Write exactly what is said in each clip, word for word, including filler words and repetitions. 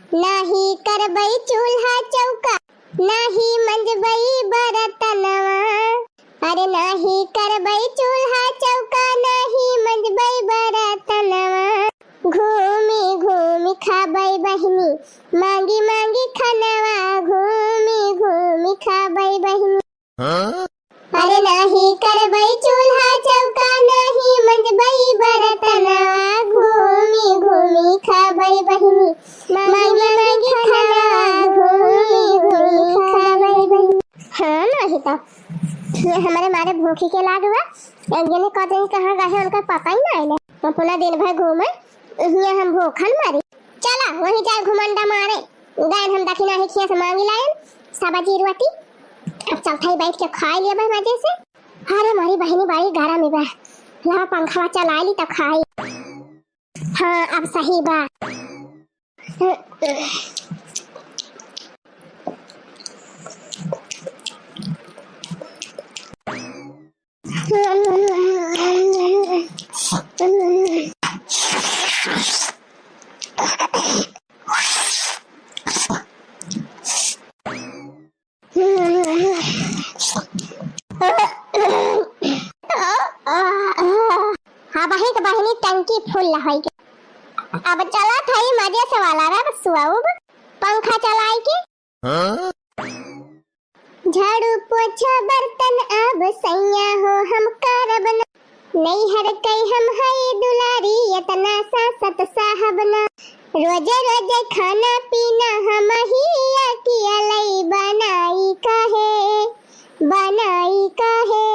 नाही करबई चूल्हा चौका, नाही मंजबई बरतनवा। अरे नाही करबई चूल्हा चौका, नाही मंजबई बरतनवा। घूमी घूमी खाबई बहिनी, मांगी मांगी खनवा। घूमी घूमी खाबई बहिनी। अरे नाही करबई चूल्हा चौका, नाही मंजबई बरतनवा। घूमी घूमी खाबई बहिनी, मांगी मांगी खनवा। घूमी घूमी खाबई बहिनी। हाँ, नाही तो ये हमरे मारे भूखी के लाग बा। एक जने कतई कहाँ गए हैं, उनका पता ही ना आइले। अपना दिन भर घूमे, हियाँ हम भूखन मरी। चला, वहीं जाए घुमंडा मारे। गए हम दखिना ही खिया से मांगी लायन, सब्जी रोटी। अब चलता ही बैठ के खाई लिया भाई मजे से। अरे मारी बहिनी बड़ी गरम ही बा। लावा पंखा चलाई ली तो खाई। हाँ, अब सही बा। हाँ, बहिन, तो बहिनी टंकी फुल होई के। अब चलत हई मजे से वाला रे बसुआ, अब पंखा चलाई के। हाँ? झाड़ू पोछा बर्तन अब सैया हो हम करब ना। नैहर कई हम हई दुलारी, इतना सासत साहब ना। रोजे रोजे खाना पीना हम ही अकेलई बनाई काहे, बनाई काहे।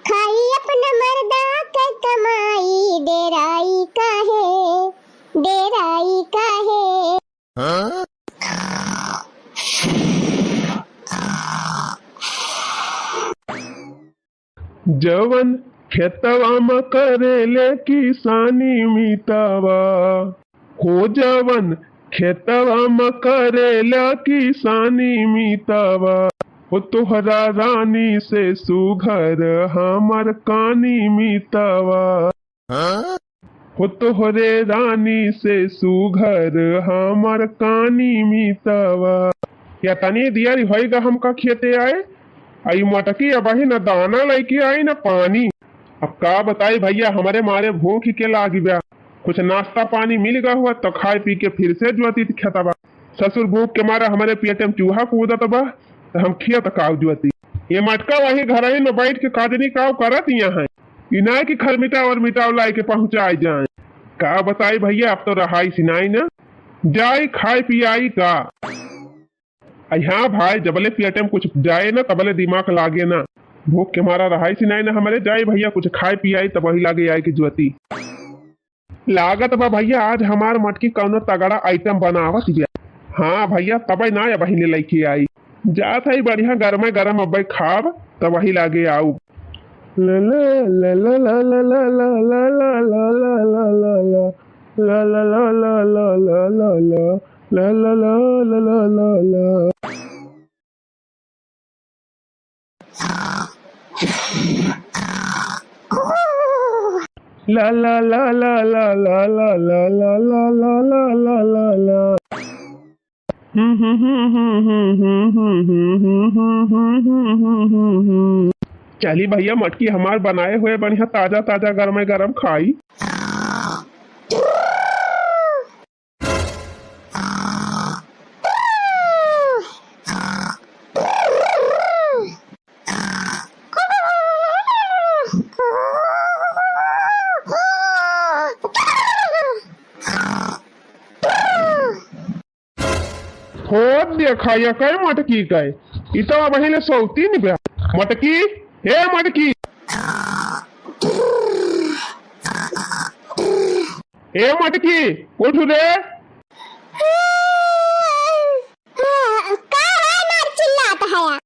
खाई अपना मर्दा के कमाई, डेराई काहे, डेराई काहे। जवन खेतवा म करेले किसानी मितवा, हो जवन खेतवा म करेला किसानी मितवा, हो तोहरा रानी से सुघर हमर कानी मितवा। हो तोहरे रानी से सुघर हमर कानी मितवा। या तनी दियर होई गा हमका खेते आए, आ ई मटकी अबही न दाना लइके आई न पानी। अब का बताई भइया, हमरे मारे भूख के लागी बा। कुछ नाश्ता पानी मिल गा हुआ तो खाए पी के फिर से जोती खेतवा। ससुर भूख के मारे हमरे पेटे में चूहा कूदत बा, तो हम खेत काव जोती। ये मटका वही घरही में बैठ के काजनी काव करत यहाँ है। ई नाय कि खरमिटा और मिटाव लाए के पहुँचाए जाए। का बताई भइया, अब तो रहाई सिनाई ना। जाई खाए पियाई का। आई हाँ भाई, जबले पेटे में कुछ जाए ना, तबले दिमाग लागे ना। भूख के मारा रहाई सिनाई ना हमरे, जाई भइया कुछ खाए पियाई, तब वही लागे आए के जोती। लागत बा भइया, आज हमार मटकी कौनो तगड़ा item बनावत बिया। हाँ भइया, तबे ना अबही ले लइके आई। जात हई बढ़िया गरमे गरम अब्बे खाब, तब वही लागे आऊ। ला ला ला ला। ला ला ला ला। चली भइया, मटकी हमार बनाए हुए बढ़िया ताजा ताजा गरमे गरम खाई। हो देखा, या कै मटकी कै, ई तो अबही ले सौती नहीं बा। मटकी, ए मटकी। ए मटकी, उठ रे। हाँ, का है मार चिल्लात हया?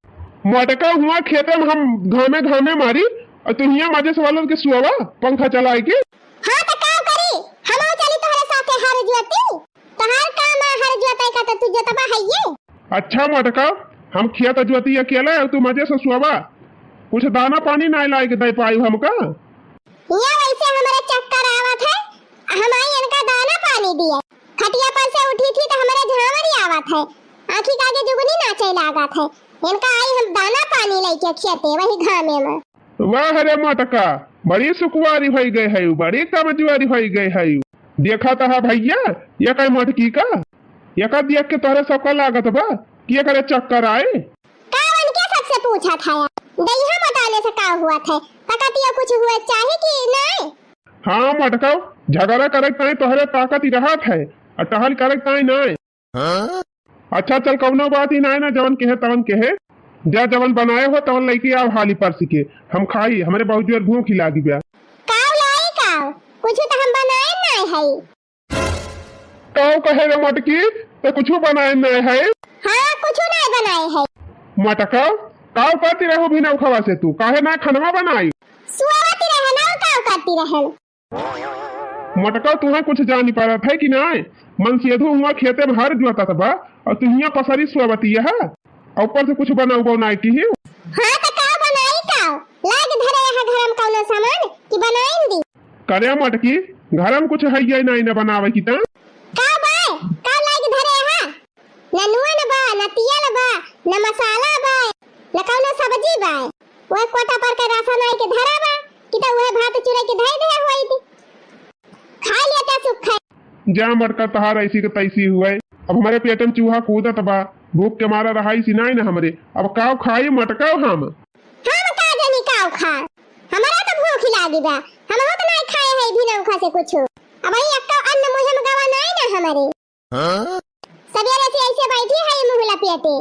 मटका हुआ खेते में हम घामे घामे मारी, और तू हियाँ मजे से वालन के सुआवा, पंखा चलाए के। हाँ, तो का करी? हम चली तोहरे साथे हर जोती। तोहार काम है हर जोते का, तो तू जोतबा हइये। अच्छा मटका, हम खेत जोती अकेले, और तू मजे से सुआवा। कुछ दाना पानी नाय लाए के दे पाई हमका। ये वैसे हमारे चक्कर आवत है, हम आई इनका दाना पानी दिए। खटिया पर से उठी थी तो हमारे है, आँखी के आगे जुगनी नाचे लागत है। इनका आई हम दाना पानी लइके खेते वही घामे में। वाह रे मोटका, बड़ी सुकुवारी होइ गए है, बड़ी कमजोरी होइ गए है। देखा त हा भइया, ये कई मोटकी का, एका देख के तोहरे सबका लागत बा कि एकरे चक्कर आए। का उनके सबसे पूछत हया? दहिया मोटाले से का हुआ थे? ताकतिया कुछ हुए चाहे कि नाय? हाँ मोटका, झगड़ा करे ताई तोहरे ताकत ही रहत है, और टहल करे ताई नाय। अच्छा चल, कौनो बात ही नाय ना, जवन कहे तवन कहे। जा जवन बनाए हो तवन लइके आव हाली परसी के, हम खाई, हमरे बहुत जोर भूख ही लागी बा। काव लाई काव? कुछ तो हम बनाए नाय हई। काव कहे रे मोटकी, तो कुछ बनाए नाय है? हाँ, कुछ नाय बनाए है। मोटका, काव करती रहू भी नौखवा से तू, काहे ना खनवा बनाई? सुआवती रहे ना, काव करती रहन। मोटका, तुहे कुछ जानी पारत है कि नाय? मन सेधु हुआ खेते में हर जोतत बा, और तू हियां पसरी सुआवती है, और ऊपर से कुछ बनाऊ बनाई की ही। हाँ, तो का बनाई का? लाग धरे यहाँ घर में कौनो सामान कि बनाइन दी? करे मोटकी, घर में कुछ है ये नाय न बनावे की ता? का बाय? का लाग धरे यहाँ? न नून बा, न तियल बा, न मसाला बा, न कौनो सब्जी बा। वह कोटा पर के राशन आई के धरा बा, कि तो वह भात चुरा के धई दे होई थी। खा लिया क्या सुख है? जा मोटका, तहार ऐसी के तैसी हुए। अब हमरे पेट में चूहा कूदत बा, भूख के मारा रहाई सी नाय ना हमरे। अब काव खाई मोटका हम? हम का जानी काव खा, हमरा तो भूख ही लागी बा। हम हो तो नाय खाए है भी नौखा से कुछ। अब ये अक्का अन्न मुँह में गवा नाय ना हमरे। हाँ? सबेरे से ऐसे बैठी है ये मुँह लपेटे।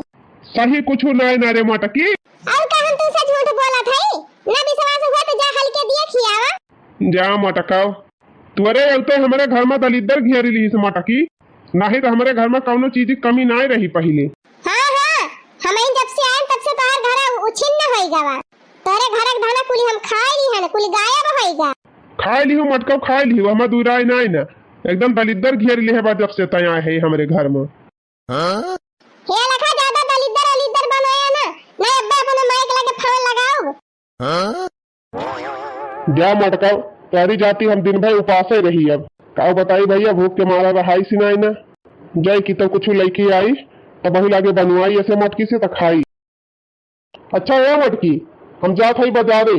सही कुछ नाय ना रे मोटकी। और का हम तुमसे झूठ बोलत है? ना विश्वास हुआ तो जा हल्के दिया खियावा। जा मोटका, तोरे अउते हमरे घर में दलिद्दर घेरी लीस मोटकी, नाही तो हमरे घर में कौनो चीज की कमी नाय रही पहिले। हाँ, हाँ, हम जब से आए तब से तोहर घर उछिन्न होई गवा। तोहरे घर के धना कुली हम खाए ली हन, कुली गायब होई गा। खाए ली हो मोटका, खाए ली हो, हमार दुराई नाय ना, एकदम दलिद्दर घेरी लिहे बा जब से तय आए है हमरे घर में। हाँ? हे लखा ज्यादा दलिद्दर अलिद्दर बनाया ना, ना अब्बे अपने माई के लगे फोन लगाओ। हाँ? जा मोटका, तोहरी जाती हम दिन भर उपासे रही। अब का बताई भइया, भूख के मारा रहाई सी नाय ना। जाई कि तो कुछ लइके आई, तब वही लागे बनवाई ऐसे मोटकी से त खाई। अच्छा ए मोटकी, हम जात हई बाजारे,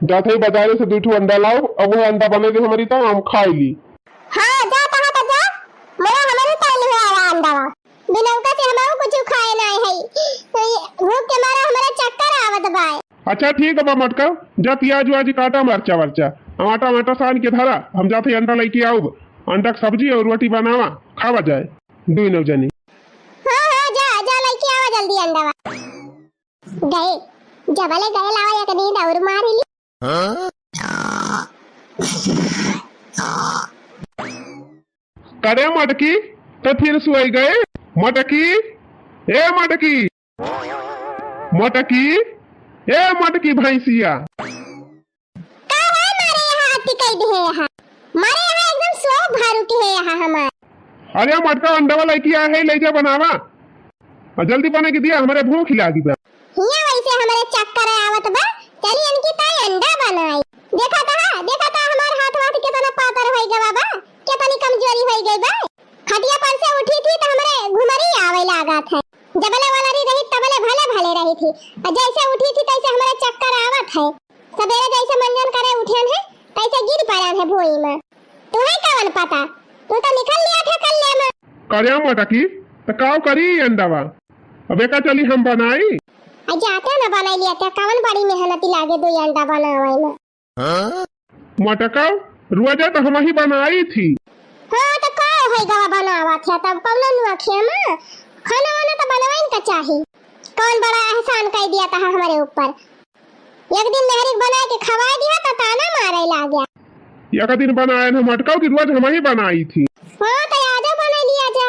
जात हई बाजारे से दुई ठो अंडा लाओ, अब वह अंडा बने दे हमरी त हम खाई ली। हाँ, जा तहा त जा, मोरा हमरी ताई ले आवा अंडा। बिनौका से हमहू कुछ खाए नाय है। तो ये भूख के मारा हमरा चक्कर आवत बाय। अच्छा ठीक बा मोटका, जा प्याज व्याज काटा, मरचा वर्चा, टमाटर वाटा सान के धरा, हम जात हई अंडा लइके आउब। अंडा के सब्जी और रोटी बनावा, खावा जाए दुई नौ जनी। हाँ, हाँ, जा, जा लइके आवा जल्दी अंडा। गए, जबले गए लावा एक नींद और मार ली। करे मटकी, तो फिर सोई गए। मटकी, ए मटकी, मटकी, ए मटकी भैंसिया। का है मारे यहाँ अति कई दे है यहाँ? मारे यहाँ एकदम सौ भारू के है यहाँ हमार। अरे मटका अंडवा लइके आए है, ले जा बनावा। आ जल्दी बने के दिया, हमरे भूख लागी बा। हिया वैसे हमरे चक्कर आवत बा, चली इनकी ताई अंडा बनाई। देखा ता, देखा ता हमार हाथ वाथ केतना पातर होई गवा बा, केतनी कमजोरी होई गई बा। खटिया पर से उठी थी तो हमरे घुमरी आवे लागत है। जबले वाला रही, रही तबले भले भले रही थी, और जैसे उठी थी तैसे हमरे चक्कर आवत है। सबेरे जैसे मंजन करे उठेन है, तैसे गिर पड़न है भुई में। तुम्हें कवन पता, तू तो निकल लिया था कल्ले में। करे मटकी, तो काव करी अंडवा? अब एका चली हम बनाई। आ जाते ना बनाई लिया था, कवन बड़ी मेहनती लागे दो अंडा बनावे में। मटका, रुआ जा तो हम ही बनाई थी। हाँ, तो का है गवा बनावा था, तब कौनो नुआ खेमा? खाना वाना तो बनवाइन का चाही। कौन बड़ा एहसान कर दिया था हमारे ऊपर? एक दिन मेहरी के बना के खवाए दिया तो ताना मारे लाग गया। एक दिन बनाए न मटका कि रोज हम ही बनाई थी। हाँ, तो आजा बना लिया जा।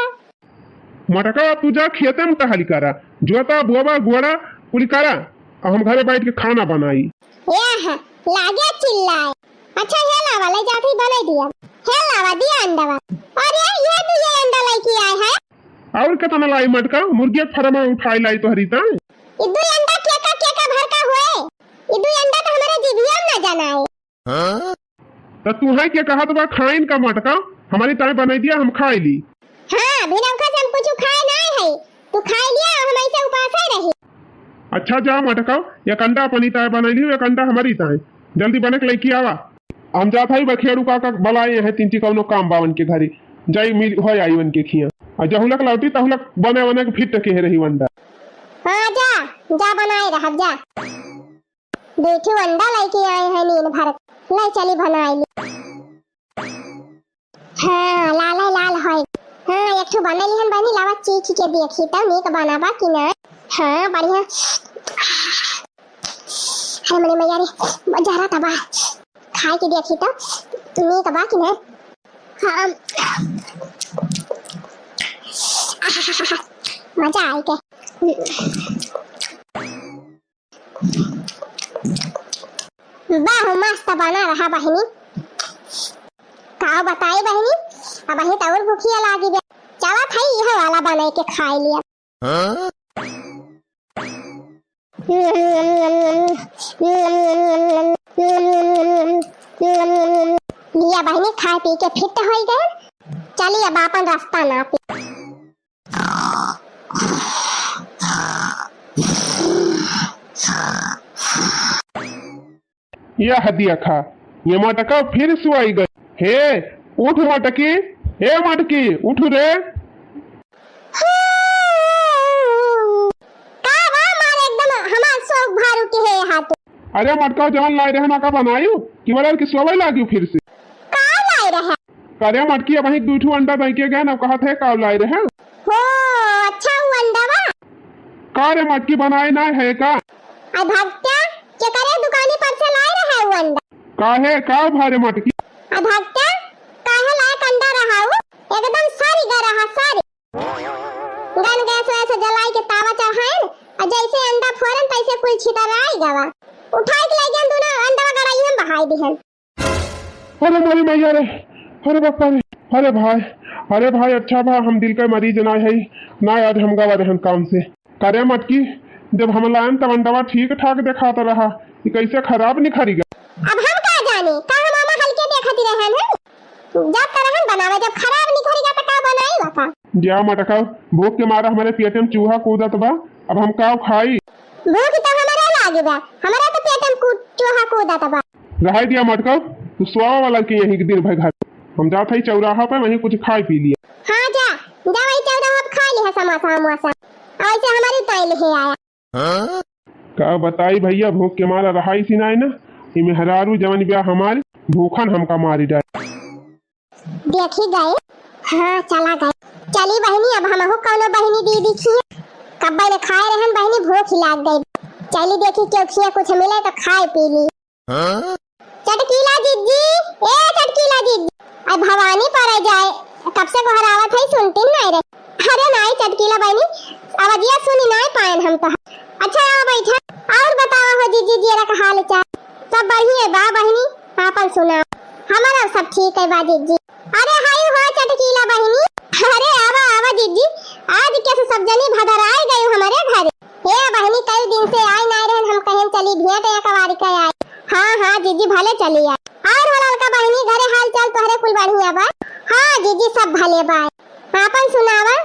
मटका, अब तू जा खेते में टहल करा, जोता, बोबा, गोड़ा, कुल करा, अब हम घरे बैठ के खाना बनाई। यह लागे चिल्लाए। अच्छा, ये लावा, ले जाती बनाई दिया। हे लावा, दिया अंडा बा। अरे, ये दो ये अंडा लेके आए हैं। और कितना लाई मटका? मुर्गिया के फरमा उठाई लाई तोहरी ता। ये दो अंडा केका, केका भर का हुए? ये दो अंडा तो हमारे जीभिया में ना जाना है। हाँ? तो तू है के कहत बा खाइन का मटका? हमारी ताई बनाई दिया, हम खाई ली। हाँ, बिना उखा से हम कुछ खाए नहीं है। तू खाइ लिया, हम ऐसे उपासे रही। अच्छा जा मटकाओ, एक अंडा अपनी ताय बनाइ लियो, एक अंडा हमरी ताय। जल्दी बने के लइकी आवा। हम जात हई बखेड़ू काका बलाए हैं, तिनची कउनो काम बा उनके घरे। जाई मिल हो आई उनके खिया। अउर जहुलक लौटी तहुलक बने बने के फिट के रही अंडा। हाँ जा, जा बनाए रहब जा। दुइ ठो अंडा लइके आए हैं नीन भर। ले चली बनाइ ली। हाँ, लाले लाल होय। हाँ, एक ठो बनल हन बहिनी, लावा चीख के देखी त नीक बनाबा कि ना। हाँ, बढ़िया। अरे मने मैया रे, जरा तबा। खाइ के देखी त नीक बा कि ना। हाँ। मजा आइ के। वाह, मस्त बना रहा बहिनी। का बताई बहिनी, अबहीं त अउर भुखिया लागि बे। चला था इहे वाला बनाइ के खाइ लिया। लिया बहिनी, खाइ पी के फिट होइ गए। चली अब आपन रस्ता नापी। यह देखा, ये मटका फिर सुआई गए। हे, उठ मटकी, हे मटकी, उठ रे। का बा मार एकदम हमार शौक भारू के है हाथ। अरे मटका जवन लाए रहे ना का बनायू? कि बोला कि सोवे लागी फिर से? का लाए रहे? अरे मटकी, अबहीं दुइ ठो अंडा दइ के गए ना, कहत है का लाए रहे? हो, अच्छा, उ अंडा बा? का रे मटकी, बनाए ना है का? आ भगत्या, केकरे दुकानी पर से लाए रहे उ अंडा? काहे, का भा रे मटकी? आ भगत्या, काहे लायक अंडा रहा उ? एकदम सरि ग रहा, सरि। गन गैस वैस जलाइ के तावा चढ़ाएन, आ जैसे अंडा फोरन तैसे कुल छितराइ गवा। उठाइ के लइ गएन दुनो अंडवा गड़ाई हम बहाइ दिहन। अरे मोरी मैया रे, अरे बापा रे, अरे भाई, अरे भाई, अच्छा भा हम दिल का मरीज ना है, ना आज हम गवा रहन काम से। करे मटकी, जब हम लाएन तब अंडवा ठीक ठाक देखात रहा, ई कैसे खराब निखरि गवा? अब हम का जाने, का हम ओमा हल्के देखत रहन है? जब त रहन बनावे, जब खराब निखरि गवा त का बनाई बता? जा मटका, भूख के मारा हमरे पेट में चूहा कूदत बा, अब हम का खाई? भूख त हमरे लागी बा, हमरे त पेट में कू-, चूहा कूदत बा। रहाई दिया मटका, तू सोवा वाला के यहीं के दिन भर घर। हम जात हई चौराहा पे, वहीं कुछ खाए पी लिया। हाँ जा, जा वही चौराहा पे खाइ लिहा समोसा वमोसा। अउ ऐसे हमरी ताई लिहे आया। का बताई भइया, भूख के मारा रहाई सी नाई ना, ई मेहरारू जवन बिया हमारी, भूखन हमका मारी डाली। देखी गए, हाँ चला गए। चली बहिनी, अब हमहू कउनो बहिनी दीदी खिया, कब्बे ने खाए रहन बहिनी, भूख ही लाग गई। चली देखी केउ खिया कुछ मिले त खाए पी ली। चटकीला जिज्जी, ए चटकीला जिज्जी। अब भवानी परे जाए, कब से गोहरावत है, सुनती नाई रे। अरे नाई चटकीला बहिनी, आवाजिया सुनी नाई पाएन हम तो। अच्छा आओ बैठा, अउर बतावा हो जिज्जी जियरा का हाल चाल? सब बढ़िया बा बहिनी, आपन सुनाओ। हमारा सब ठीक है बा जिज्जी। अरे हाय हो चटकीला बहिनी, अरे आवा आवा जिज्जी, आज कैसे सब जनी भदराए गए हमरे घरे। हे बहिनी, कई दिन से आई नाई रहन, हम कहेन चली भेंट या कवारी के आई। हाँ, हाँ, जिज्जी, भले चली आई। अउर हो ललका बहिनी, घरे हाल चाल तोहरे कुल बढ़िया बा? हाँ, जिज्जी, सब भले बा। आपन सुनावा?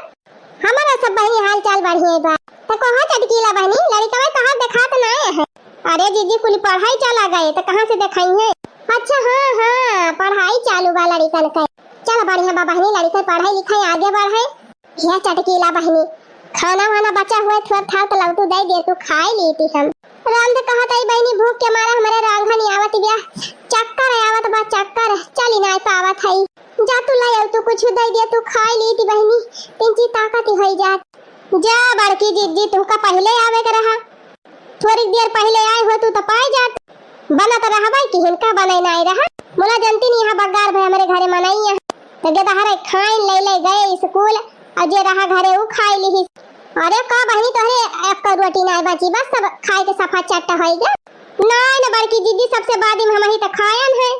हमारा सब बहिनी हाल चाल बढ़िया बा। त कहो चटकीला बहिनी, लड़िकवा तोहार देखात नाई है। अरे जिज्जी, कुल पढ़ाई चला गए, त कहाँ से देखाई है? अच्छा, हाँ, हाँ, पढ़ाई चालू बा लड़िकन के। चल बढ़िया बा बहिनी, लड़िकन पढ़ाई लिखाई आगे बढ़े। हे चटकीला बहिनी, खाना वाना बचा हुआ थोड़ा था तो लौटू दे दे, तू खाए ली थी हम। राम दे कहत आई बहिनी, भूख के मारे हमरे रांघा नहीं आवत बिया, चक्कर आवत बा चक्कर, चली नाई पावत हई। जा तू ले आऊ, तू कुछ दे दे, तू खाए ली थी बहिनी, तिनची ताकत ही होई जात। जा बड़की जिज्जी, तुमका पहिले आवे के रहा। थोड़ी देर पहिले आए हो तू त पाए जात। बनत रहबे कि हिनका बने नाई रहा। मोला जनती नहीं यहाँ बगार भे हमरे घरे मनई है। त गेदहरे खाइन ले ले गए स्कूल, अउर जे रहा घरे उ खाए लिहिस। अरे का बहिनी तोहरे एक रोटी नाई बची, बस सब खाए के सफा चट्ट होई गया। नाई न बड़की दीदी सबसे बाद में हम ही त खायन है।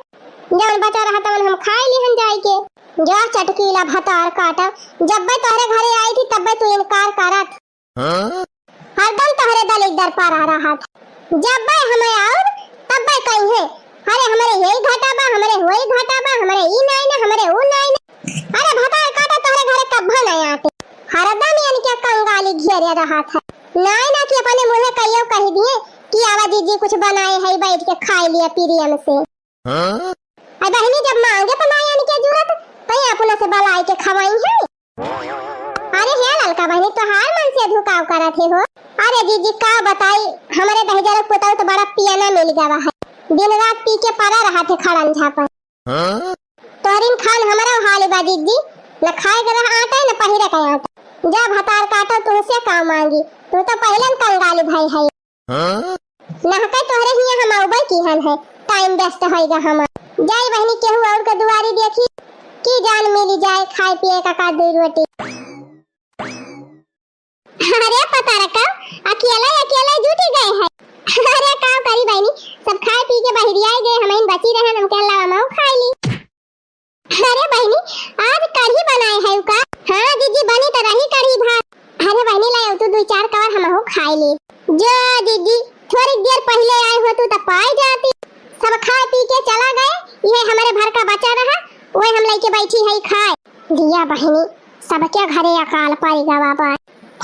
जवन बचा रहा तवन हम खाए लिहन जाए के। जा चटकीला भतार काटा, जब्बे तोहरे घरे आई थी तब्बे तू इनकार करत। हरदम तोहरे दलिद्दर परा रहत। जब्बे हमें आउर, तब्बे कहिहे, "अरे, हमरे यही घाटा बा, हमरे वही घाटा बा, हमरे ई नाई ना, हमरे ऊ नाई ना।" अरे, भतार काटा तोहरे घरे कब्बो नाई आटे। हरदम इनके कंगाल खाली घेरे रहत है। नाय ना कि अपने मुँहे कहियो कहि दिए कि आवा जीजी कुछ बनाए है, बैठ के खाइ लिया प्रेम से। हाँ? अब बहिनी जब माँगे तो नाय आने के जरूरत, तो ये अपना से बलाइ के खवाई है। अरे हे ललका बहिनी, तोहार मन से अधू काव करत है हो? अरे जीजी का बताई, हमरे दहिजर पुतऊ तो बड़ा पियना मिल गवा है, दिन रात पी के पड़ा रहत है खड़ंझा पर। हाँ? तोहरिन खान हमरो हाल बा जीजी, न खाए के रह आटा, न पहिरे के आटा। जा भतार काटो, तुहसे का माँगी, तू तो पहिलन कंगाली भई है। हाँ? नहके तोहरे हियाँ हम अउबे किहन है, time waste होइगा हमार। जाई बहिनी केहू और के दुआरी देखी, कि जान मिली जाए खाए पिए का, का दुइ रोटी। अरे पतरका, अकेले अकेले जुटि गए है। अरे का करी बहिनी, सब खाए पी के बहिरियाइ गए, हमहिन बची रहन, हम कहला हमहू खाइ ली। अरे बहिनी, आज कढ़ी बनाए है का? हाँ जीजी, बनी तो रही कढ़ी भात। अरे बहिनी, लाओ तू दुइ चार कवर हमहू खाइ ली। जो जीजी, थोड़ी देर पहिले आए हो तू तो पाई जाती। सब खाए पी के चला गए, ये हमरे भर का बचा रहा, वही हम लइके बैठी है खाए। दिया बहिनी, सबके घरे अकाल परि गवा बा।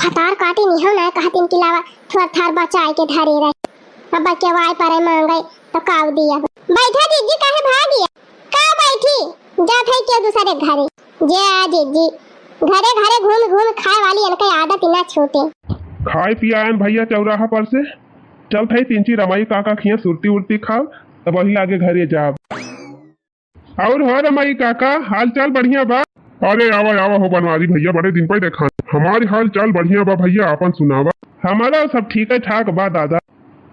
भतार काटी निहौ ना कहतिन कि लावा थोर थार बचाए के धरे रहे। अब के वाई परे माँगे तो काव दिया। बैठा जीजी, काहे भागिया? का बैठी? जात है के दूसरे घरे। जे आ जीजी, घरे घरे घूम घूम खाए वाली इनके आदत ना छूटे। खाए पियायन भैया चौराहा पर से, चलत है तीन ची रमाई काका खिया सुरती उरती खाब, तब वही लागे घरे जाब। और हो रमाई काका, हाल चाल बढ़िया बा? अरे आवा आवा हो बनवारी भैया, बड़े दिन पर देखा। हमारी हाल चाल बढ़िया बा भैया, आपन सुनावा। हमारा सब ठीक है ठाक बा दादा।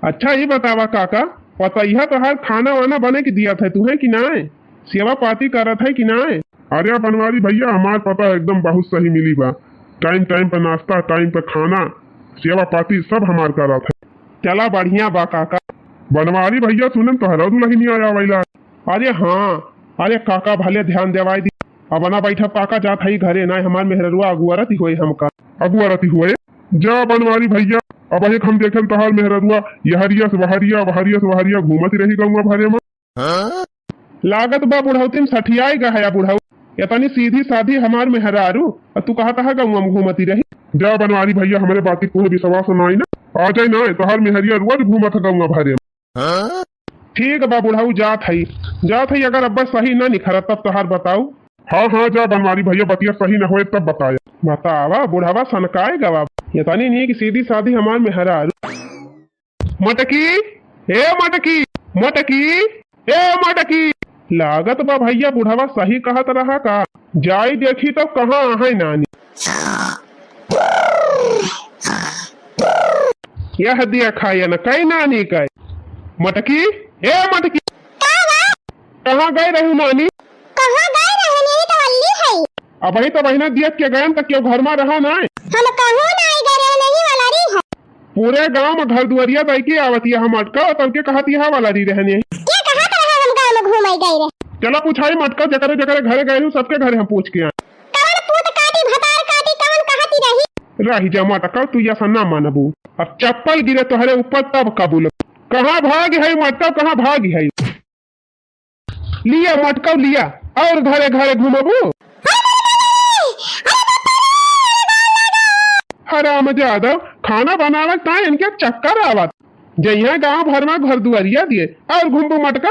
अच्छा ये बतावा काका, पतैया तोहार खाना वाना बने के दिया था तुहे कि नाय? सेवा पाती करत है कि नाय? अरे बनवारी भैया, हमार पता एकदम बहुत सही मिली बा। Time time पे नाश्ता, time पे खाना, सेवा पाती सब हमार करत है। चला बढ़िया बा काका। बनवारी भैया सुनन तोहरा दुलहिनिया आवेला। अरे हाँ, अरे काका भले ध्यान देवाई दी। अब ना बैठब काका, जात हई घरे, नाय हमार मेहररुआ अगुआरती होए हमका। अगुआरती होए? जा बनवारी भैया, अब एक हम देखेन तोहार मेहररुआ यहरिया से वहरिया, वहरिया से वहरिया घूमत रही गौवा भरे में। लागत बा बुढ़ौतिन सठियाई गया बुढ़ऊ। इतनी सीधी साधी हमार मेहरारू, और तू कहत है गौवा में घूमती रही। जा बनवारी भैया, हमरे बाती को विश्वास नाई ना। आ जाए ना, तोहार मेहरिया रोज घूमत है गौवा भरे में। ठीक बा बुढ़ऊ, जात हई, जात हई, अगर अब्बा सही ना निखरत तब तोहार बताऊ। हाँ हाँ, जा बनवारी भैया, बतिया सही ना होए तब बताया। बतावा बुढ़वा सनकाए गवा, इतनी नीक सीधी साधी हमार मेहरारू। मटकी, ए मटकी, मटकी, ए मटकी। लागत बा भैया बुढ़वा सही कहत रहा का, जाई देखी तब कहाँ आहे नानी। यह देखा ये न कई नानी कई। मटकी, ए मटकी। का बा? कहाँ गए रहू नानी? कहाँ गए रहे? यही तो अल्ली है। अबही तो बहिना दियत के गयन त केहू घर मा रहा नाय। हम कहूँ नाई गए रहे, नहीं वाला रही है। पूरे गाँव मा घर दुआरिया दई के आवत यह मटका, तब के कहत यह वाला रही रहने। के कहत रहा हम गाँव मा घूमे गए रहे? चला पूछाई मटका, जकरे जकरे घरे गए हूँ, सबके घरे हम पूछ के आए। कवन पूत काटी, भतार काटी, कवन कहती रही? रही जा मटका, तू ऐसा ना मानबू। अब चप्पल गिरे तोहरे ऊपर तब कबूल। कहाँ भाग है मटका, कहाँ भाग है? लिया मटका लिया, और घरे घरे घूमबू। हराम जादा, खाना बनावे ताई इनके चक्कर आवत। जइया गाँव भर मा घर दुआरिया दिए और घूमबू मटका।